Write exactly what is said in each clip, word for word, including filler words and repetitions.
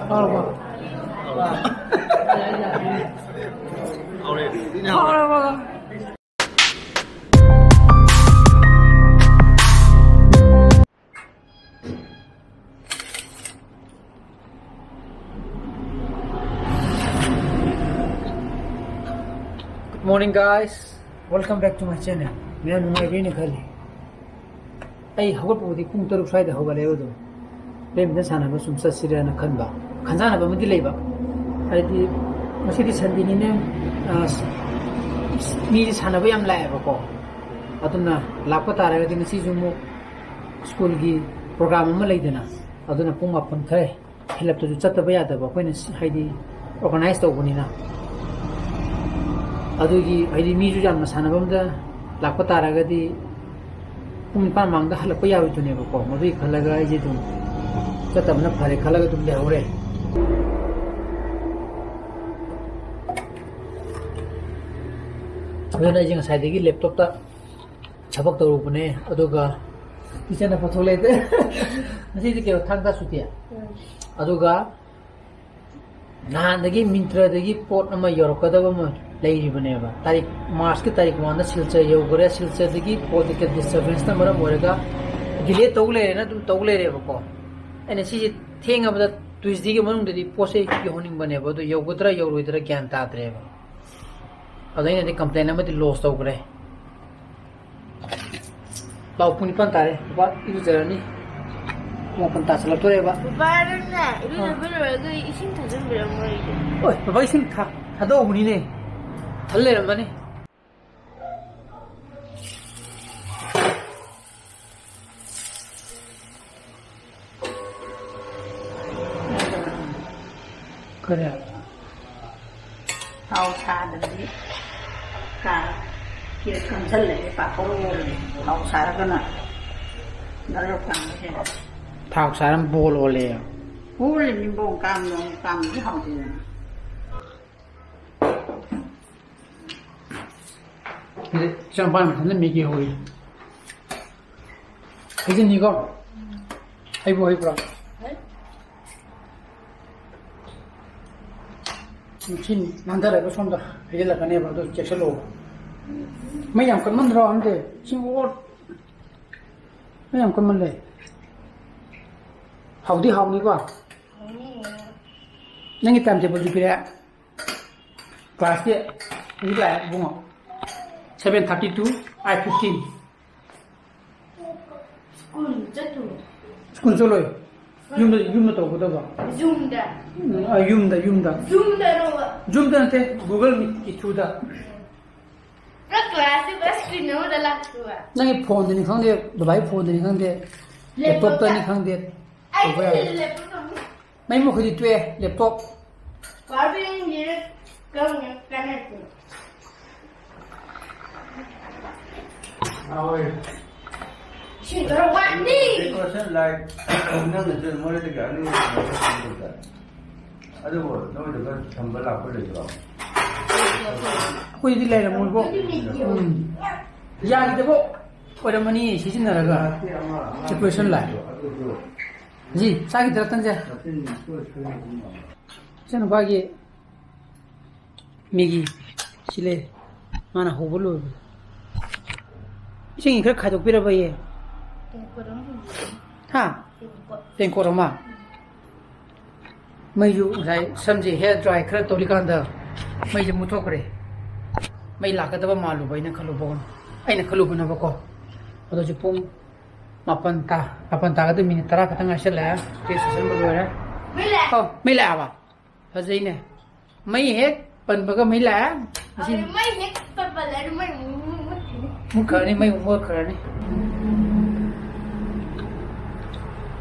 ꯍꯥꯎꯔꯕꯣ? ꯍꯥꯎꯔꯕꯣ? Good morning, guys. Welcome back to my channel. ꯃꯌꯥꯝ ꯅꯨꯡꯉꯥꯏꯕꯤꯔꯤꯅ ꯈꯜꯂꯤ꯫ ꯑꯩ ꯍꯧꯒꯠꯄꯕꯨꯗꯤ ꯄꯨꯡ ꯇꯔꯨꯛ ꯁ꯭ꯋꯥꯏꯗ ꯍꯧꯒꯠꯂꯦꯕ꯫ ꯑꯗꯨꯝ ꯕꯦꯠꯃꯤꯟꯇꯟ ꯁꯥꯟꯅꯕ ꯁꯨꯝ ꯆꯠꯁꯤꯔꯅ ꯈꯟꯕ, ꯈꯟꯖꯥꯟꯅꯕ ꯑꯃꯗꯤ ꯂꯩꯕ꯫ ꯍꯥꯏꯗꯤ ꯉꯁꯤꯗꯤ ꯁꯟꯗꯦꯅꯤꯅꯦ, ꯑ, ꯃꯤꯗꯤ ꯁꯥꯟꯅꯕ ꯌꯥꯝ ꯂꯥꯛꯑꯦꯕꯀꯣ꯫ ꯑꯗꯨꯅ ꯂꯥꯛꯄ ꯇꯥꯔꯒꯗꯤ ꯉꯁꯤꯁꯨ ꯑꯃꯨꯛ ꯁ꯭ꯀꯨꯜꯒꯤ ꯄ꯭ꯔꯣꯒ꯭ꯔꯥꯝ ꯑꯃ ꯂꯩꯗꯅ, ꯑꯗꯨꯅ ꯄꯨꯡ ꯃꯥꯄꯟ ꯈꯔ ꯍꯦꯜꯂꯛꯇꯁꯨ ꯆꯠꯇꯕ ꯌꯥꯗꯕ, ꯑꯩꯈꯣꯏꯅ ꯁꯤ-, ꯍꯥꯏꯗꯤ ꯑꯣꯔꯒꯅꯥꯏꯁ ꯇꯧꯕꯅꯤꯅ꯫ ꯑꯗꯨꯒꯤ ꯍꯥꯏꯗꯤ ꯃꯤꯁꯨ ꯌꯥꯝꯅ ꯁꯥꯟꯅꯐꯝꯗ ꯂꯥꯛꯄ ꯇꯥꯔꯒꯗꯤ ꯄꯨꯡ ꯅꯤꯄꯥꯟ ꯃꯃꯥꯡꯗ ꯍꯜꯂꯛꯄ ꯌꯥꯔꯣꯏꯗꯣꯏꯅꯦꯕꯀꯣ꯫ ꯃꯗꯨꯒꯤ ꯈꯜꯂꯒ ꯑꯩꯁꯦ ꯑꯗꯨꯝ ꯆꯠꯇꯕꯅ ꯐꯔꯦ ꯈꯜꯂꯒ ꯑꯗꯨꯝ ꯂꯩꯍꯧꯔꯦ꯫ ꯑꯗꯨꯅ ꯑꯩꯁꯦ ꯉꯁꯥꯏꯗꯒꯤ ꯂꯦꯞꯇꯣꯞꯇ ꯊꯕꯛ ꯇꯧꯔꯨꯕꯅꯦ, ꯑꯗꯨꯒ ꯏꯆꯟꯅ ꯄꯣꯠꯊꯣꯛ ꯂꯩꯇꯦ꯫ ꯉꯁꯤꯗꯤ ꯀꯩꯅꯣ, ꯊꯥꯡ ꯇꯥ ꯁꯨꯇꯤ꯫ ꯑꯗꯨꯒ ꯅꯍꯥꯟꯗꯒꯤ ꯃꯤꯟꯇ꯭ꯔꯗꯒꯤ ꯄꯣꯠ ꯑꯃ ꯌꯧꯔꯛꯀꯗꯕ ꯑꯃ ꯂꯩꯔꯤꯕꯅꯦꯕ꯫ ꯇꯥꯔꯤꯛ, ꯃꯥꯔꯁꯀꯤ ꯇꯥꯔꯤꯛ ꯃꯉꯥꯗ ꯁꯤꯜꯆꯔ ꯌꯧꯈ꯭ꯔꯦ꯫ ꯁꯤꯜꯆꯔꯗꯒꯤ ꯄꯣꯂꯤꯇꯤꯀꯦꯜ ꯗꯤꯁꯇꯔꯕꯦꯟꯁꯇ ꯃꯔꯝ ꯑꯣꯏꯔꯒ ꯗꯤꯂꯦ ꯇꯧ ꯂꯩꯔꯦꯅ ꯑꯗꯨꯝ ꯇꯧ ꯂꯩꯔꯦꯕꯀꯣ꯫ ꯑꯩꯅ ꯁꯤꯁꯦ ꯊꯦꯡꯉꯕꯗ ꯇ꯭ꯌꯨꯁꯗꯦꯒꯤ ꯃꯅꯨꯡꯗꯗꯤ ꯄꯣꯠꯁꯦ ꯌꯧꯍꯟꯅꯤꯡꯕꯅꯦꯕ, ꯑꯗꯣ ꯌꯧꯒꯗ꯭ꯔꯥ ꯌꯧꯔꯣꯏꯗ꯭ꯔꯥ ꯒ꯭ꯌꯥꯟ ꯇꯥꯗ꯭ꯔꯦꯕ꯫ ꯑꯗ ꯑꯩꯅꯗꯤ ꯀꯝꯄ꯭ꯂꯦꯟ ꯑꯃꯗꯤ ꯂꯣꯖ ꯇꯧꯈ꯭ꯔꯦ꯫ ꯂꯥꯎ, ꯄꯨꯡ ꯅꯤꯄꯥꯟ ꯇꯥꯔꯦ꯫ ꯕꯕꯥ ꯏꯔꯨꯖꯔꯅꯤ꯫ ꯄꯨꯡ ꯃꯥꯄꯟ ꯇꯥꯁꯜꯂꯛꯇꯣꯔꯦꯕ꯫ ꯕꯕꯥ, ꯅꯪꯅꯦ ꯏꯔꯨꯖꯕ ꯂꯣꯏꯔꯒ ꯏꯁꯤꯡ ꯊꯥꯖꯤꯟꯕꯤꯔꯝꯃꯣ ꯑꯩꯒꯤ꯫ ꯍꯣꯏ, ꯕꯕꯥ ꯏꯁꯤꯡ ꯊꯥ-, ꯊꯥꯗꯣꯛꯎꯕꯅꯤꯅꯦ꯫ ꯊꯜ ꯂꯩꯔꯝꯃꯅꯤ꯫ ꯀꯔꯤ? ꯊꯥꯎ ꯁꯥꯗ꯭ꯔꯗꯤ ꯀꯥ ꯀꯦꯛ ꯀꯟꯁꯜꯂꯛꯑꯦ, ꯄꯥꯐꯣꯔ ꯑꯣꯜꯂꯦ꯫ ꯊꯥꯎ ꯁꯥꯔꯒꯅ ꯗꯔ ꯀꯥꯝꯕ ꯍꯦꯜꯂꯦ꯫ ꯊꯥꯎ ꯁꯥꯔ ꯕꯣꯜ ꯑꯣꯜꯂꯦ꯫ ꯑꯣꯜꯂꯤꯅꯤ ꯕꯣꯜ, ꯀꯥꯝꯅ ꯀꯥꯝꯕꯗꯤ ꯍꯥꯎꯇꯦꯗꯅ꯫ ꯁꯤꯗ ꯏꯆꯥꯅꯨꯄꯥ ꯃꯊꯟꯇ ꯃꯦꯒꯤ ꯍꯧꯔꯤ꯫ ꯍꯩꯖꯤꯟꯅꯤꯀꯣ? ꯍꯩꯕꯨ ꯍꯩꯕ꯭ꯔꯣ? ꯍꯩ꯫ ꯁꯤ ꯅꯥꯟꯊꯔꯒ ꯁꯣꯝꯗ ꯍꯩꯖꯤꯜꯂꯛꯀꯅꯦꯕ, ꯑꯗꯨ ꯆꯦꯛꯁꯤꯜꯂꯣ꯫ ꯃꯩ ꯌꯥꯝ ꯀꯟꯃꯟꯗ꯭ꯔꯣ? ꯑꯝꯇ ꯏꯁꯤꯡ ꯑꯣꯠ꯫ ꯃꯩ ꯌꯥꯝ ꯀꯟꯃꯜꯂꯦ꯫ ꯍꯥꯎꯗꯤ ꯍꯥꯎꯅꯤꯀꯣ? ꯅꯪꯒꯤ time table ꯗꯤ ꯄꯤꯔꯛꯑꯦ꯫ Class ꯇꯤ ꯍꯧꯖꯤꯛ ꯂꯥꯛꯑꯦ ꯏꯕꯨꯡꯉꯣ꯫ Seven thirty to eight fifteen꯫ School ꯆꯠꯇ꯭ꯔꯣ? School ꯆꯠꯂꯣꯏ꯫ ꯌꯨꯝꯗ, ꯌꯨꯝꯗ ꯇꯧꯒꯗꯕ꯫ Zoom ꯗ? ꯎꯝ, ꯑ, ꯌꯨꯝꯗ, ꯌꯨꯝꯗ꯫ Zoom ꯗꯔꯣꯕ? Zoom ꯗ ꯅꯠꯇꯦ, Google Meet ꯀꯤ through ꯗ꯫ ꯄꯨꯔꯥ class ꯁꯦ ꯄꯨꯔꯥ screen ꯑꯃꯗ ꯂꯥꯛꯇꯣꯏꯕ? ꯅꯪꯒꯤ phone ꯗꯅꯤ ꯈꯪꯗꯦ, ꯕꯕꯥꯒꯤ phone ꯗꯅꯤ ꯈꯪꯗꯦ, laptop ꯇꯅꯤ ꯈꯪꯗꯦ, ꯇꯧꯕ ꯌꯥꯔꯣꯏ꯫ ꯑꯩꯒꯤ laptop ꯑꯃ ꯃꯩ ꯃꯨꯠꯈ꯭ꯔꯗꯤ ꯇꯣꯛꯑꯦ, laptop꯫ Power bank ꯁꯤꯗ ꯀꯔꯝꯕ ꯀꯥꯟꯅꯗꯣꯏꯅꯣ? ꯁꯤ ꯈꯔ ꯋꯥꯠꯂꯤ꯫ Decoration light ꯅꯪꯅꯁꯨ ꯃꯣꯔꯦꯗꯒꯤ ꯑꯅꯤ ꯂꯧꯔꯒ ꯊꯝꯕ ꯇꯥꯏ꯫ ꯑꯗꯨꯕꯨ ꯅꯣꯏꯗ ꯈꯔ ꯊꯝꯕ ꯂꯥꯛꯄ ꯂꯩꯇ꯭ꯔꯣ? ꯑꯩꯈꯣꯏꯗꯤ ꯂꯩꯔꯝꯃꯣꯏꯕꯣ꯫ ꯎꯝ꯫ ꯌꯥꯈꯤꯗꯕ ꯑꯣꯏꯔꯝꯃꯅꯤ ꯁꯤꯖꯤꯟꯅꯔꯒ꯫ Decoration light꯫ ꯖꯤ, ꯆꯥꯈꯤꯗ꯭ꯔꯥ ꯇꯟꯁꯦ? ꯏꯆꯥꯅꯨꯄꯥꯒꯤ Maggi ꯁꯤ ꯂꯩ꯫ ꯃꯥꯅ ꯍꯧꯕ ꯂꯣꯏꯕ꯫ ꯏꯁꯤꯡ ꯈꯔ ꯈꯥꯏꯗꯣꯛꯄꯤꯔꯕ ꯌꯦ? ꯍꯥ? Raincoat ꯑꯃ꯫ ꯃꯩꯁꯨ ꯉꯁꯥꯏ ꯁꯝꯁꯦ hair dry ꯈꯔ ꯇꯧꯔꯤꯀꯥꯟꯗ ꯃꯩꯁꯦ ꯃꯨꯠꯊꯣꯛꯈ꯭ꯔꯦ꯫ ꯃꯩ ꯂꯥꯛꯀꯗꯕ ꯃꯥꯜꯂꯨꯕ ꯑꯩꯅ ꯈꯜꯂꯨꯕ, ꯑꯩꯅ ꯈꯜꯂꯨꯕꯅꯕꯀꯣ꯫ ꯑꯗꯣ ꯍꯧꯖꯤꯛ ꯄꯨꯡ ꯃꯥꯄꯟ ꯇꯥ-, ꯃꯥꯄꯟ ꯇꯥꯒꯗꯕ minute ꯇꯔꯥ ꯈꯛꯇꯪ ꯉꯥꯏꯁꯜꯂꯛꯑꯦ꯫ Test ꯁꯦꯝꯕ ꯂꯣꯏꯔꯦ꯫ ꯃꯩ ꯂꯥꯛꯑꯦ꯫ ꯑꯣ, ꯃꯩ ꯂꯥꯛꯑꯕ? ꯐꯖꯩꯅꯦ꯫ ꯃꯩ ꯍꯦꯛ ꯄꯟꯕꯒ ꯃꯩ ꯂꯥꯛꯑꯦ꯫ ꯃꯁꯤ ꯑꯗꯨ ꯃꯩ ꯍꯦꯛ ꯄꯟꯕꯗ ꯑꯗꯨ ꯃꯩ ꯃꯨ-, ꯃꯨ-, ꯃꯨꯠꯈꯤꯅꯤ꯫ ꯃꯨꯠꯈ꯭ꯔꯅꯤ, ꯃꯩ ꯃꯨꯠꯈ꯭ꯔꯅꯤ꯫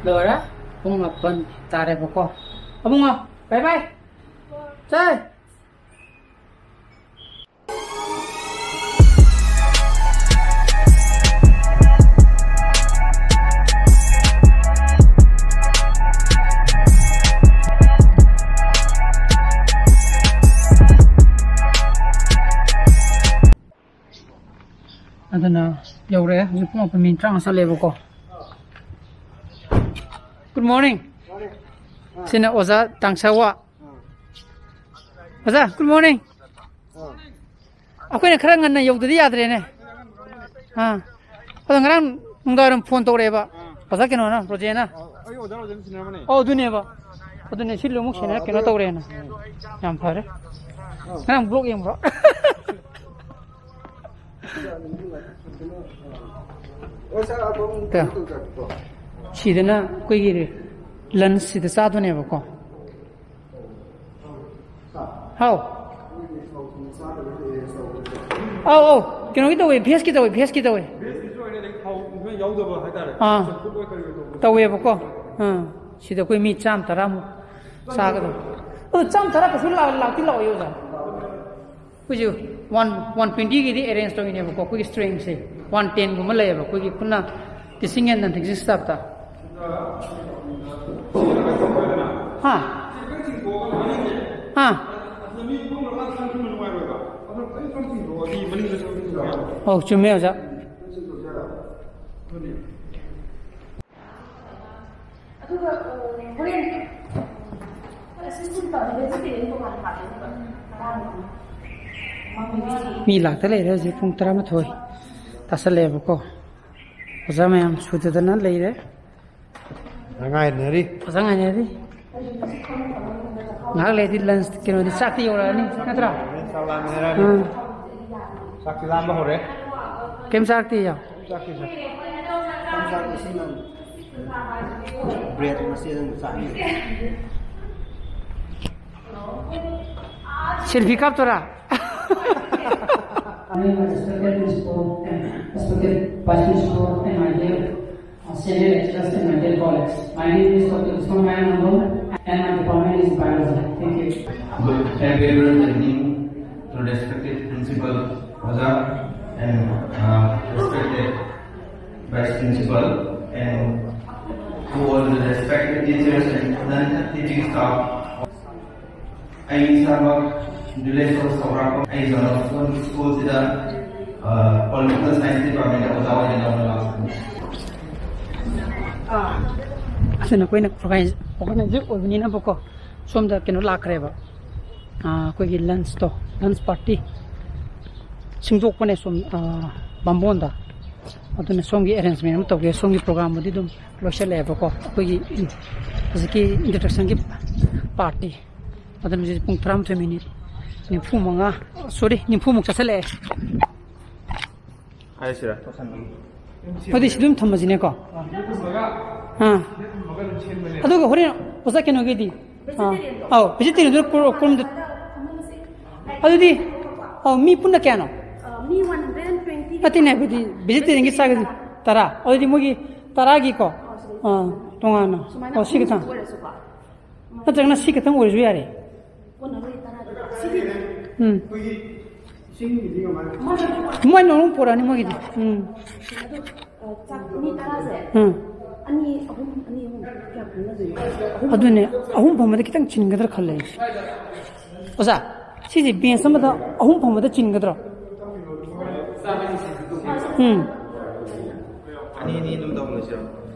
ꯂꯣꯏꯔꯦ꯫ ꯄꯨꯡ ꯃꯥꯄꯟ ꯇꯥꯔꯦꯕꯀꯣ꯫ ꯑꯕꯨꯡꯉꯣ, bye bye꯫ ꯆꯥꯏ꯫ ꯑꯗꯨꯅ ꯌꯧꯔꯛꯑꯦ꯫ ꯍꯧꯖꯤꯛ ꯄꯨꯡ ꯃꯥꯄꯟ minute ꯇꯔꯥꯃꯉꯥ ꯆꯠꯂꯦꯕꯀꯣ꯫ Good morning꯫ ꯁꯤꯅ ꯑꯣꯖꯥ ꯇꯥꯡꯁꯥꯋꯥ꯫ ꯑꯣꯖꯥ, good morning. ꯑꯩꯈꯣꯏꯅ ꯈꯔ ꯉꯟꯅ ꯌꯧꯗꯗꯤ ꯌꯥꯗ꯭ꯔꯦꯅꯦ꯫ ꯑꯥ, ꯑꯗꯣ ꯉꯔꯥꯡ ꯅꯨꯡꯗꯥꯡꯋꯥꯏꯔꯝ ꯐꯣꯟ ꯇꯧꯔꯛꯑꯦꯕ ꯑꯣꯖꯥ, ꯀꯩꯅꯣꯅ, ꯔꯣꯖꯦꯅ꯫ ꯑꯩ ꯑꯣꯖꯥ ꯔꯣꯖꯦꯟ ꯁꯤꯟꯅꯔꯝꯕꯅꯦ꯫ ꯑꯣ, ꯑꯗꯨꯅꯦꯕ꯫ ꯑꯗꯨꯅꯦ, ꯁꯤꯜꯂꯨ ꯑꯃꯨꯛ ꯁꯦꯟꯅꯔ ꯑꯥ, ꯀꯩꯅꯣ ꯑꯗꯨ ꯇꯧꯔꯦꯅ꯫ ꯌꯥꯝ ꯐꯔꯦ꯫ ꯉꯔꯥꯡ ꯕ꯭ꯂꯣꯛ ꯌꯦꯡꯕ꯭ꯔꯣ? ꯑꯣ, ꯁꯥꯔ, ꯑꯗꯣꯝ ꯀꯩ? ꯀꯩꯅꯣ ꯇꯧꯖꯔꯛꯄ꯭ꯔꯣ? ꯁꯤꯗꯅ ꯑꯩꯈꯣꯏꯒꯤ ꯂꯟꯁ ꯁꯤꯗ ꯆꯥꯗꯣꯏꯅꯦꯕꯀꯣ꯫ ꯍꯥꯎ꯫ ꯑꯧ, ꯑꯧ, ꯀꯩꯅꯣꯒꯤ ꯇꯧꯋꯦ, ꯚꯦꯖꯀꯤ ꯇꯧꯋꯦ, ꯚꯦꯖꯀꯤ ꯇꯧꯋꯦ꯫ ꯚꯦꯖꯀꯤꯁꯨ ꯑꯣꯏꯔꯦ, ꯑꯗꯩ ꯊꯥꯎ ꯈꯔ ꯌꯥꯎꯗꯕ ꯍꯥꯏꯇꯥꯔꯦ꯫ ꯑꯥ꯫ ꯆꯝꯐꯨꯠ ꯑꯣꯏ ꯀꯔꯤ ꯑꯣꯏ ꯇꯧꯕꯗꯣ꯫ ꯇꯧꯋꯦꯕꯀꯣ꯫ ꯑꯥ꯫ ꯁꯤꯗ ꯑꯩꯈꯣꯏ ꯃꯤ ꯆꯥꯝ ꯇꯔꯥꯃꯨꯛ ꯆꯥꯒꯗꯕ꯫ ꯑꯗꯨ ꯆꯥꯝ ꯇꯔꯥ ꯀꯩꯁꯨ ꯂꯥꯛ-, ꯂꯥꯛꯇꯤ ꯂꯥꯛꯑꯣꯏ, ꯑꯣꯖꯥ꯫ ꯑꯩꯈꯣꯏꯁꯦ ꯋꯥꯟ, ꯋꯥꯟ ꯇ꯭ꯋꯦꯟꯇꯤꯒꯤꯗꯤ ꯑꯦꯔꯦꯟꯖ ꯇꯧꯔꯤꯅꯦꯕꯀꯣ, ꯑꯩꯈꯣꯏꯒꯤ ꯁ꯭ꯇ꯭ꯔꯦꯡꯁꯦ꯫ ꯋꯥꯟ ꯇꯦꯟꯒꯨꯝꯕ ꯂꯩꯌꯦꯕ ꯑꯩꯈꯣꯏꯒꯤ ꯄꯨꯟꯅ teaching and non-teaching staffꯇ꯫ ꯍꯥ? ꯍꯥ? ꯑꯧ, ꯆꯨꯝꯃꯦ, ꯑꯣꯖꯥ꯫ ꯑꯗꯨꯒ, ꯑ, ꯍꯣꯔꯦꯟ ꯑꯦꯁꯤꯁꯇꯦꯟ ꯇꯧꯔꯒꯗꯤ ꯇꯣꯉꯥꯟꯅ ꯂꯥꯛꯀꯅꯤꯕ꯫ ꯃꯤ ꯂꯥꯛꯇ ꯂꯩꯔꯦ ꯍꯧꯖꯤꯛ ꯄꯨꯡ ꯇꯔꯥꯃꯥꯊꯣꯏ ꯇꯥꯁꯜꯂꯛꯑꯦꯕꯀꯣ꯫ ꯑꯣꯖꯥ ꯃꯌꯥꯝ ꯁꯨꯗꯗꯅ ꯂꯩꯔꯦ꯫ ꯉꯥꯏꯅꯔꯤ꯫ ꯑꯣꯖꯥ ꯉꯥꯏꯅꯔꯤ꯫ ꯉꯥꯏꯍꯥꯛ ꯂꯩꯔꯗꯤ ꯂꯟꯁ, ꯀꯩꯅꯣꯗꯤ, ꯆꯥꯛꯇꯤ ꯌꯧꯔꯛꯑꯅꯤ, ꯅꯠꯇ꯭ꯔꯥ? ꯆꯥꯛ ꯂꯥꯝꯕ ꯍꯧꯔꯦ꯫ ꯑꯥ꯫ ꯆꯥꯛꯇꯤ ꯂꯥꯝꯕ ꯍꯧꯔꯦ꯫ ꯀꯩꯝ ꯆꯥꯔꯛꯇꯦ, ꯌꯥꯎ꯫ ꯆꯥꯛꯇꯤ ꯆꯥ-, ꯆꯥꯛ ꯏꯁꯤꯡ ꯑꯃ꯫ ꯕ꯭ꯔꯦꯗ ꯃꯆꯦꯠ ꯑꯃ ꯆꯥꯅꯤ꯫ Selfie ꯀꯥꯞꯇꯣꯔꯥ? Respected principal and respected vice principal and my dear, uh, senior lecturers in my dear college. My name is Doctor Usman Mayan Nambol and my department is biology. Thank you. Good. Happy Veterans Day to respected principal, Oja, and, uh, respected vice principal, and to all the respected teachers and non-teaching staff. ꯑꯩ ꯏꯁꯥꯃꯛ ꯅꯤꯂꯦꯁꯣꯔ ꯁꯧꯔꯥꯛꯄꯝ, ꯑꯩ zone Bosco ꯁ꯭ꯀꯨꯜꯁꯤꯗ, ꯑ, political science ꯗꯤꯄꯥꯔꯠꯃꯦꯟꯗ ꯑꯣꯖꯥ ꯑꯣꯏꯅ ꯂꯧꯅ ꯂꯥꯛꯆꯕꯅꯤ꯫ ꯑꯁꯤꯅ ꯑꯩꯈꯣꯏꯅ ꯑꯣꯔꯒꯅꯥꯏꯖꯔ ꯑꯣꯏꯕꯅꯤꯅꯕꯀꯣ, ꯁꯣꯝꯗ ꯀꯩꯅꯣ ꯂꯥꯛꯈ꯭ꯔꯦꯕ, ꯑꯩꯈꯣꯏꯒꯤ ꯂꯟꯁꯇꯣ, ꯂꯟꯁ ꯄꯥꯔꯇꯤ ꯁꯤꯡꯗꯣꯛꯄꯅꯦ ꯁꯣꯝ, ꯕꯥꯝꯕꯣꯟꯗ꯫ ꯑꯗꯨꯅ ꯁꯣꯝꯒꯤ ꯑꯦꯔꯦꯟꯖꯃꯦꯟ ꯑꯃ ꯇꯧꯒꯦ꯫ ꯁꯣꯝꯒꯤ ꯄ꯭ꯔꯣꯒ꯭ꯔꯥꯝꯕꯨꯗꯤ ꯑꯗꯨꯝ ꯂꯣꯏꯁꯤꯜꯂꯛꯑꯦꯕꯀꯣ, ꯑꯩꯈꯣꯏꯒꯤ ꯍꯧꯖꯤꯛꯀꯤ ꯏꯟꯇ꯭ꯔꯗꯛꯁꯟꯒꯤ ꯄꯥꯔꯇꯤ꯫ ꯑꯗꯨꯅ ꯍꯧꯖꯤꯛ ꯄꯨꯡ ꯇꯔꯥꯃꯥꯊꯣꯏ ꯃꯤꯅꯤꯠ ꯅꯤꯐꯨ ꯃꯉꯥ, ꯁꯣꯔꯤ, ꯅꯤꯐꯨꯃꯨꯛ ꯆꯠꯁꯤꯜꯂꯛꯑꯦ꯫ ꯍꯥꯏꯁꯤꯔꯥ? ꯑꯗꯨꯗꯤ ꯁꯤ ꯑꯗꯨꯝ ꯊꯝꯃꯁꯤꯅꯦꯀꯣ꯫ ꯑꯥ꯫ ꯑꯗꯨꯒ ꯍꯣꯔꯦꯟ ꯑꯣꯖꯥ ꯀꯩꯅꯣꯒꯤꯗꯤ? ꯑꯥ꯫ ꯑꯧ, ꯚꯦꯖꯤꯇꯦꯔꯤꯌꯟꯗꯨ ꯀꯣ-, ꯀꯣꯔꯝꯗ-, ꯑꯗꯨꯗꯤ, ꯑꯧ, ꯃꯤ ꯄꯨꯟꯅ ꯀꯌꯥꯅꯣ? ꯃꯤ ꯋꯥꯟ ꯍꯟꯗ꯭ꯔꯦꯠ ꯑꯦꯟ ꯇ꯭ꯋꯦꯟꯇꯤ꯫ ꯅꯠꯇꯦꯅꯦ, ꯑꯗꯨꯗꯤ ꯚꯦꯖꯤꯇꯦꯔꯤꯌꯟꯒꯤ ꯆꯥꯒꯗꯤ ꯇꯔꯥ꯫ ꯑꯗꯨꯗꯤ ꯃꯣꯏꯒꯤ ꯇꯔꯥꯒꯤꯀꯣ? ꯑꯥ, ꯇꯣꯉꯥꯟꯅ꯫ ꯁꯨꯃꯥꯏꯅ ꯑꯣ, ꯁꯤ ꯈꯤꯇꯪ꯫ ꯑꯣꯏꯔꯁꯨꯀꯣ꯫ ꯅꯠꯇ꯭ꯔꯒꯅ ꯁꯤ ꯈꯤꯇꯪ ꯑꯣꯏꯔꯁꯨ ꯌꯥꯔꯦ꯫ ꯀꯣꯟꯅꯔꯣꯏ ꯇꯔꯥꯗꯤ꯫ ꯁꯤꯗꯤ ꯎꯝ꯫ ꯃꯣꯏꯅ ꯑꯃꯨꯛ ꯄꯨꯔꯛꯑꯅꯤ ꯃꯣꯏꯒꯤꯗꯤ꯫ ꯎꯝ꯫ ꯑꯗꯨ, ꯑ, ꯆꯥꯛ ꯃꯤ ꯇꯔꯥꯁꯦ꯫ ꯎꯝ꯫ ꯑꯅꯤ, ꯑꯍꯨꯝ, ꯑꯅꯤ, ꯑꯍꯨꯝ ꯀꯌꯥ ꯄꯨꯅꯗꯣꯏꯅꯣ? ꯑꯍꯨꯝ꯫ ꯑꯗꯨꯅꯦ, ꯑꯍꯨꯝ ꯐꯝꯕꯗ ꯈꯤꯇꯪ ꯆꯤꯟꯒꯗ꯭ꯔꯥ ꯈꯜꯂꯦ ꯑꯩꯁꯦ꯫ ꯑꯣꯖꯥ, ꯁꯤꯁꯦ ꯕꯦꯟꯁ ꯑꯃꯗ ꯑꯍꯨꯝ ꯐꯝꯕꯗ ꯆꯤꯟꯒꯗ꯭ꯔꯣ? ꯎꯝ꯫ ꯑꯅꯤ ꯑꯅꯤ ꯑꯗꯨꯝ ꯇꯧꯍꯜꯂꯁꯤꯔꯣ?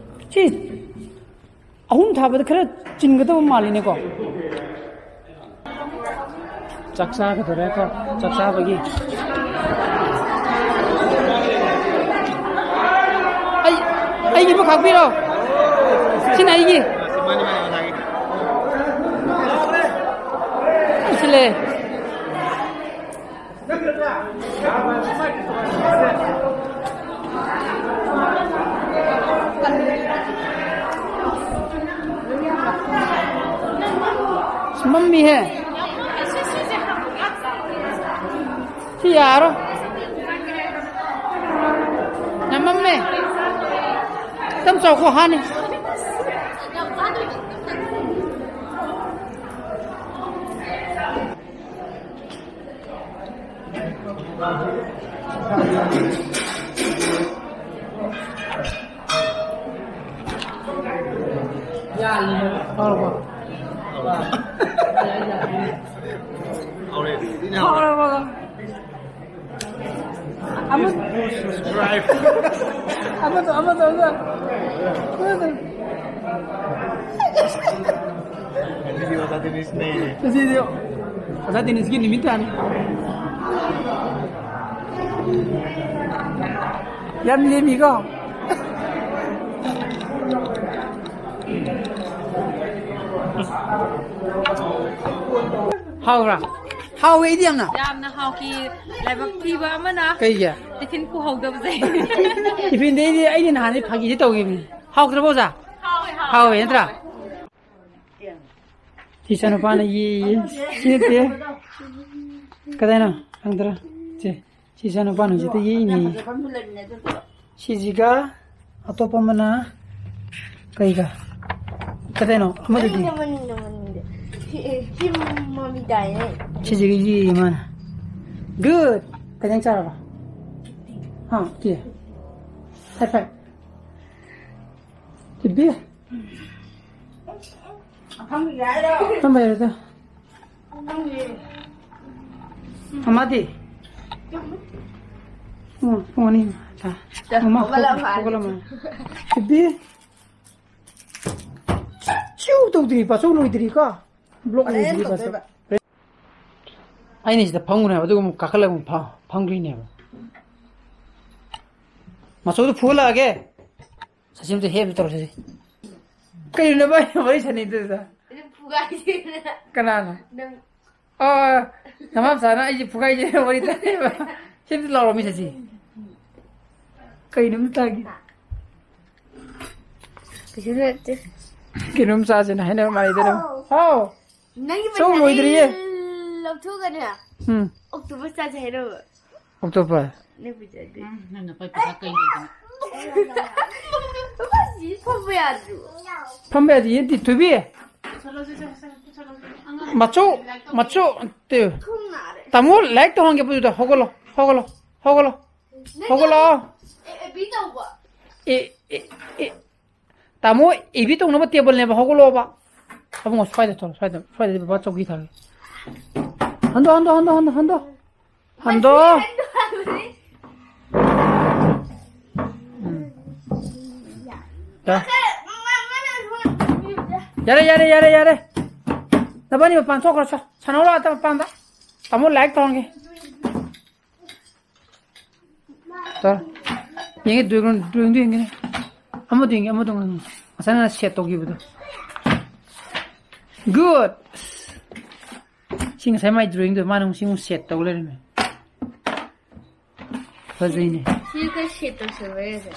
ꯁꯤ ꯑꯍꯨꯝ ꯊꯥꯕꯗ ꯈꯔ ꯆꯤꯟꯒꯗꯕ ꯃꯥꯜꯂꯤꯅꯦꯀꯣ꯫ ꯆꯥꯛ ꯆꯥꯒꯗꯧꯔꯦꯀꯣ, ꯆꯥꯛ ꯆꯥꯕꯒꯤ꯫ ꯑꯩ, ꯑꯩꯒꯤ ꯑꯃ ꯈꯥꯛꯄꯤꯔꯣ꯫ ꯁꯤꯅ ꯑꯩꯒꯤ꯫ ꯁꯤ ꯂꯩ꯫ ꯃꯝꯃꯤꯍꯦ꯫ ꯁꯤ ꯌꯥꯔꯣꯏ꯫ ꯌꯥꯝ ꯃꯝꯃꯦ꯫ ꯈꯤꯇꯪ ꯆꯥꯎꯈꯣ ꯍꯥꯟꯅꯤ꯫ ꯍꯥꯎꯔꯕꯣ? ꯍꯥꯎꯔꯦ꯫ ꯍꯥꯎꯔꯕꯣ? ꯑꯃ-, ꯑꯃꯗꯣ, ꯑꯃꯗꯣ, ꯑꯃꯗꯣ꯫ ꯑꯃꯗꯣ꯫ ꯉꯁꯤꯗꯤ ꯑꯣꯖꯥ ꯗꯦꯅꯤꯁꯀꯤ ꯅꯨꯃꯤꯠ ꯀꯌꯥꯅꯤ? ꯌꯥꯝ ꯂꯦꯝꯃꯤꯀꯣ꯫ ꯍꯥꯎꯕ꯭ꯔꯥ? ꯍꯥꯎꯋꯦ ꯑꯩꯗꯤ ꯌꯥꯝꯅ꯫ ꯌꯥꯝꯅ ꯍꯥꯎꯈꯤ꯫ ꯂꯥꯏꯕꯛ ꯊꯤꯕ ꯑꯃꯅ ꯀꯩꯒꯤ? ꯇꯤꯐꯤꯟ ꯄꯨꯍꯧꯗꯕꯁꯦ꯫ ꯇꯤꯐꯤꯟꯗꯩꯗꯤ ꯑꯩꯗꯤ ꯅꯍꯥꯟꯗꯩ ꯐꯥꯒꯤꯗꯤ ꯇꯧꯈꯤꯕꯅꯤ꯫ ꯍꯥꯎꯇ꯭ꯔꯕꯣ ꯑꯣꯖꯥ? ꯍꯥꯎꯋꯦ, ꯍꯥꯎꯋꯦ꯫ ꯍꯥꯎꯋꯦ ꯅꯠꯇ꯭ꯔꯥ? ꯁꯤ ꯏꯆꯥꯅꯨꯄꯥꯅ ꯌꯦ, ꯌꯦ꯫ ꯁꯤ ꯅꯠꯇꯦ꯫ ꯀꯗꯥꯏꯅꯣ? ꯈꯪꯗ꯭ꯔꯥ? ꯁꯦ, ꯁꯤ ꯏꯆꯥꯅꯨꯄꯥꯅ ꯍꯧꯖꯤꯛꯇ ꯌꯦꯛꯏꯅꯦ꯫ ꯁꯤꯁꯤꯒ ꯑꯇꯣꯞꯄ ꯑꯃꯅ ꯀꯩꯒ? ꯀꯗꯥꯏꯅꯣ? ꯑꯃꯗꯨꯗꯤ? ꯃꯅꯤꯡꯗ, ꯃꯅꯤꯡꯗ, ꯃꯅꯤꯡꯗ꯫ ꯁꯤ, ꯑꯦ, ꯁꯤ ꯃꯃꯤ ꯇꯥꯏꯅꯦ꯫ ꯁꯤꯁꯤꯒ ꯌꯦꯛꯏ ꯃꯥꯅ꯫ Good! ꯀꯩ ꯏꯟꯖꯥꯡ ꯆꯥꯔꯕ? ꯍꯥ? ꯀꯦ? ꯐꯥꯏ, ꯐꯥꯏ꯫ ꯇꯤꯕꯤ? ꯐꯝꯕ ꯌꯥꯏꯔꯣ? ꯐꯝꯕ ꯌꯥꯏꯔꯣ? ꯐꯝꯕ ꯌꯥꯏꯔꯣ? ꯑꯃꯗꯤ? ꯄꯨꯡ, ꯄꯨꯡ ꯑꯅꯤ ꯇꯥ-, ꯇ-, ꯃꯃꯥ ꯍꯧꯒꯠꯂ ꯍꯧꯒꯠ-, ꯃꯥꯜꯂꯦ꯫ ꯍꯧꯒꯠꯂ ꯃꯥꯜꯂꯦ꯫ ꯇꯤꯕꯤ? ꯆꯤꯎ ꯇꯧꯗ꯭ꯔꯤ, ꯄꯥꯆꯧ ꯂꯣꯏꯗ꯭ꯔꯤꯀꯣ? ꯕ꯭ꯂꯣꯛ ꯍꯣꯔꯦꯟ ꯂꯣꯏꯗ꯭ꯔꯤ, ꯄꯥꯆꯧ꯫ ꯇꯧꯗꯣꯏꯕ꯫ ꯑꯩꯅ ꯁꯤꯗ ꯐꯝꯒꯅꯦ ꯍꯥꯏꯕ, ꯑꯗꯨꯒ ꯑꯃꯨꯛ ꯀꯥꯈꯠꯂꯒ ꯑꯃꯨꯛ ꯐꯝ-, ꯐꯝꯈ꯭ꯔꯤꯅꯦꯕ꯫ ꯃꯆꯧꯗꯣ ꯐꯨꯍꯜꯂꯛꯑꯒꯦ꯫ ꯁꯆꯤꯟꯗꯣ ꯍꯦꯞ ꯇꯧꯔꯁꯤ꯫ ꯀꯩꯅꯣ ꯅꯕꯥꯅꯤ ꯋꯥꯔꯤ ꯁꯥꯟꯅꯩꯗꯨꯗ? ꯑꯗꯨꯝ ꯐꯨꯒꯥꯏꯁꯦꯅ꯫ ꯀꯅꯥꯅꯣ? ꯅꯪ꯫ ꯑꯣ, ꯅꯃꯥ ꯃꯆꯥꯅ ꯑꯩꯁꯦ ꯐꯨꯒꯥꯏꯁꯦꯅ ꯋꯥꯔꯤ ꯇꯥꯏꯕ꯫ ꯍꯦꯞꯇ ꯂꯥꯎꯔꯝꯃꯤ ꯁꯆꯤꯟ꯫ ꯀꯩꯅꯣꯝ ꯇꯥꯒꯦ꯫ ꯀꯩꯁꯨ ꯅꯠꯇꯦ꯫ ꯀꯩꯅꯣꯝ ꯆꯥꯁꯦꯅ ꯍꯥꯏꯅꯕ ꯃꯥꯜꯂꯤꯗ ꯅꯪ꯫ ꯍꯥꯎ꯫ ꯅꯪꯒꯤ ꯆꯧ ꯄꯩꯁꯥꯗꯤ ꯂꯣꯏꯗ꯭ꯔꯤꯌꯦ꯫ ꯂꯧꯊꯣꯛꯀꯅꯤ꯫ ꯎꯝ꯫ ꯑꯣꯛꯇꯣꯄꯁ ꯆꯥꯁꯦ ꯍꯥꯏꯔꯕ? ꯑꯣꯛꯇꯣꯄꯁ꯫ ꯅꯪ ꯄꯩꯁꯥꯗꯤ꯫ ꯎꯝ, ꯅꯪ ꯅꯄꯥꯏ ꯄꯩꯁꯥ ꯀꯩ ꯂꯩꯗꯅ? ꯁꯤ ꯐꯝꯕ ꯌꯥꯗ꯭ꯔꯣ? ꯐꯝꯕ ꯌꯥꯗꯤꯌꯦ, ꯇꯤ-, ꯊꯣꯏꯕꯤ꯫ ꯃꯆꯧ, ꯃꯆꯧ, ꯇꯦ-, ꯈꯣꯡ ꯅꯥꯔꯦ꯫ ꯇꯥꯃꯣ ꯂꯥꯏꯔꯤꯛ ꯇꯧꯍꯟꯒꯦ ꯄꯨꯗꯨꯗ, ꯍꯧꯒꯠꯂꯣ, ꯍꯧꯒꯠꯂꯣ, ꯍꯧꯒꯠꯂꯣ, ꯅꯪ ꯍꯧꯒꯠꯂꯣ꯫ ꯑꯦ, ꯑꯦ, ꯕꯤ ꯇꯧꯕ꯫ ꯑꯦ, ꯑꯦ, ꯑꯦ, ꯇꯥꯃꯣ ꯑꯦ ꯕꯤ ꯇꯧꯅꯕ ꯇꯦꯕꯜꯅꯦꯕ, ꯍꯧꯒꯠꯂꯣꯕ꯫ ꯑꯕꯨꯡꯉꯣ, ꯁ꯭ꯋꯥꯏꯗ ꯊꯣꯛꯂꯣ, ꯁ꯭ꯋꯥꯏꯗ, ꯁ꯭ꯋꯥꯏꯗꯗꯤ ꯕꯕꯥ ꯆꯧꯀꯤ ꯊꯥꯔꯦ꯫ ꯍꯟꯗꯣ, ꯍꯟꯗꯣ, ꯍꯟꯗꯣ, ꯍꯟꯗꯣ, ꯍꯟꯗꯣ꯫ ꯍꯟꯗꯣ꯫ ꯃꯁꯤ ꯍꯟꯗꯣ ꯍꯥꯏꯕꯅꯤ꯫ ꯎꯝ꯫ ꯌꯥ-, ꯌꯥꯔꯦ, ꯌꯥꯔꯦ, ꯌꯥꯔꯦ, ꯌꯥꯔꯦ꯫ ꯅꯕꯥꯅꯤ ꯃꯄꯥꯟ ꯊꯣꯛꯈ꯭ꯔꯣ, ꯁꯣ꯫ ꯁꯥꯟꯅꯧꯔꯣ ꯑꯥꯗ ꯃꯄꯥꯟꯗ꯫ ꯇꯥꯃꯣ ꯂꯥꯏꯔꯤꯛ ꯇꯧꯔꯝꯒꯦ꯫ ꯇꯧꯔꯣ꯫ ꯌꯦꯡꯒꯦ, drawing, drawingꯗꯨ ꯌꯦꯡꯒꯦꯅꯦ꯫ ꯑꯃꯗꯨ ꯌꯦꯡꯒꯦ, ꯑꯃꯗꯨ ꯉꯁꯥꯏ ꯅꯪꯅ set ꯇꯧꯈꯤꯕꯗꯣ꯫ Good! ꯁꯤ ꯉꯁꯥꯏ ꯃꯥꯏ drawingꯗꯣ ꯃꯥꯅ ꯑꯃꯨꯛ ꯁꯤ ꯑꯃꯨꯛ set ꯇꯧ ꯂꯩꯔꯝꯃꯦ꯫ ꯐꯖꯩꯅꯦ꯫ ꯁꯤ ꯈꯔ set ꯇꯧꯁꯜꯂꯣ ꯌꯥꯗ꯭ꯔꯣ?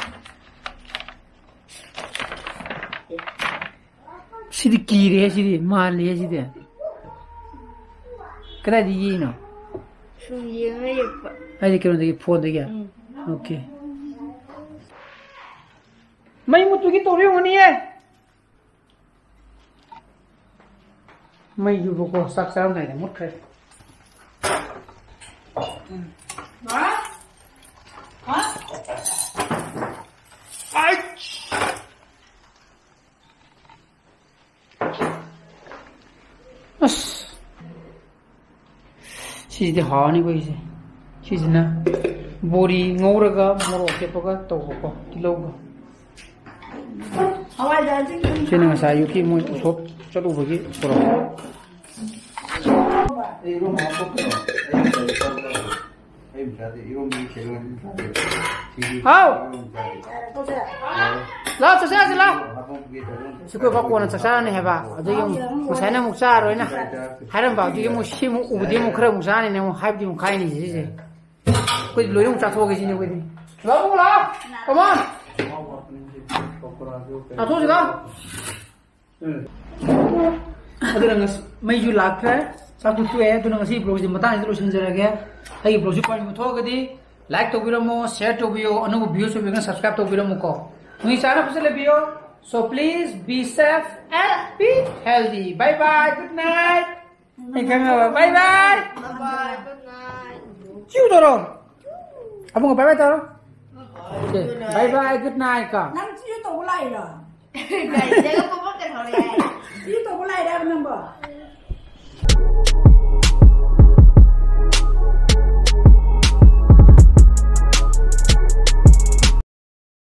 ꯁꯤꯗꯤ ꯀꯤꯔꯦꯍꯦ, ꯁꯤꯗꯤ ꯃꯥꯜꯂꯦꯍꯦ, ꯁꯤꯗꯤ꯫ ꯀꯗꯥꯏꯗ ꯌꯦꯛꯏꯅꯣ? ꯁꯨꯝ ꯌꯦꯡꯉ ꯌꯦꯛꯄ꯫ ꯍꯥꯏꯗꯤ ꯀꯩꯅꯣꯗꯒꯤ, phoneꯗꯒꯤ? ꯎꯝ꯫ Okay꯫ ꯃꯩ ꯃꯨꯠꯄꯒꯤ ꯇꯧꯔꯤ ꯑꯣꯏꯔꯝꯒꯅꯤꯌꯦ꯫ ꯃꯩꯁꯤꯕꯨꯀꯣ, ꯆꯥꯛ ꯆꯥꯔꯝꯗꯥꯏꯗ ꯃꯨꯠꯈ꯭ꯔꯦ꯫ ꯑꯁ, ꯁꯤꯁꯤꯗꯤ ꯍꯥꯎꯔꯅꯤꯀꯣ ꯑꯩꯁꯦ꯫ ꯁꯤꯁꯤꯅ ꯕꯣꯔꯤ ꯉꯧꯔꯒ ꯃꯣꯔꯣꯛ ꯑꯇꯦꯛꯄꯒ ꯇꯧꯕꯀꯣ, ꯇꯤꯜꯍꯧꯒ꯫ ꯁꯤꯅ ꯉꯁꯥꯏ ꯑꯌꯨꯛꯀꯤ ꯃꯣꯏ ꯎꯁꯣꯞ ꯆꯠꯂꯨꯕꯒꯤ ꯄꯨꯔꯛꯄ꯫ ꯍꯥꯎ! ꯂꯥꯎ, ꯆꯠꯁꯦ, ꯆꯠꯁꯦ, ꯂꯥꯎ꯫ ꯁꯤ ꯑꯩꯈꯣꯏ ꯕꯥ ꯀꯣꯟꯅ ꯆꯥꯛ ꯆꯥꯔꯅꯤ ꯍꯥꯏꯕ꯫ ꯑꯗꯨꯒꯤ ꯑꯃꯨꯛ ꯉꯁꯥꯏꯅ ꯑꯃꯨꯛ ꯆꯥꯔꯣꯏꯅ ꯍꯥꯏꯔꯝꯕ꯫ ꯑꯗꯨꯒꯤ ꯑꯃꯨꯛ ꯁꯤ ꯑꯃꯨꯛ ꯎꯕꯗꯤ ꯑꯃꯨꯛ ꯈꯔ ꯑꯃꯨꯛ ꯆꯥꯅꯤꯅ ꯑꯃꯨꯛ ꯍꯥꯏꯕꯗꯤ ꯑꯃꯨꯛ ꯈꯥꯏꯅꯤ ꯁꯤꯁꯦ꯫ ꯑꯩꯈꯣꯏꯗꯤ ꯂꯣꯏꯅ ꯑꯃꯨꯛ ꯆꯥꯊꯣꯛꯑꯒꯦ ꯁꯤꯅꯤ ꯑꯩꯈꯣꯏꯗꯤ꯫ ꯂꯥꯛꯑꯣ, ꯂꯥꯛꯑꯣ꯫ Come on. ꯆꯥꯊꯣꯛꯑꯁꯤ ꯂꯥꯛꯑꯣ꯫ ꯑꯗꯨꯅ ꯉꯁꯤ ꯃꯩꯁꯨ ꯂꯥꯛꯈ꯭ꯔꯦ, ꯆꯥꯛꯁꯨ ꯇꯣꯛꯑꯦ꯫ ꯑꯗꯨꯅ ꯉꯁꯤ vlogꯁꯤ ꯃꯇꯥꯡꯁꯤꯗ ꯂꯣꯏꯁꯤꯟꯖꯔꯒꯦ꯫ ꯑꯩꯒꯤ vlogꯁꯤ ꯄꯥꯝꯕꯤꯕ ꯊꯣꯛꯑꯒꯗꯤ like ꯇꯧꯕꯤꯔꯝꯃꯣ, share ꯇꯧꯕꯤꯌꯣ, ꯑꯅꯧꯕ viewers ꯑꯣꯏꯕꯤꯔꯒꯅ subscribe ꯇꯧꯕꯤꯔꯝꯃꯨꯀꯣ꯫ ꯅꯣꯏ ꯆꯥꯅ ꯐꯖꯅ ꯂꯩꯕꯤꯌꯣ꯫ So please be safe and be healthy. Bye bye, good night. ꯑꯩ ꯈꯪꯉꯕ? Bye bye. Bye bye, good night. ꯆꯤꯎ ꯇꯧꯔꯣ꯫ ꯑꯕꯨꯡꯉꯣ bye bye ꯇꯧꯔꯣ꯫ Okay, bye bye, good night ꯀꯣ꯫ ꯅꯪ ꯆꯤꯎ ꯇꯧꯕ ꯂꯥꯛꯏꯔꯣ? ꯒꯥꯔꯤꯗꯒ ꯄꯣꯄ ꯀꯩꯍꯧꯔꯦ ꯍꯥꯏ꯫ ꯆꯤꯎ ꯇꯧꯕ ꯂꯥꯛꯏꯔꯕ ꯅꯪꯕꯣ?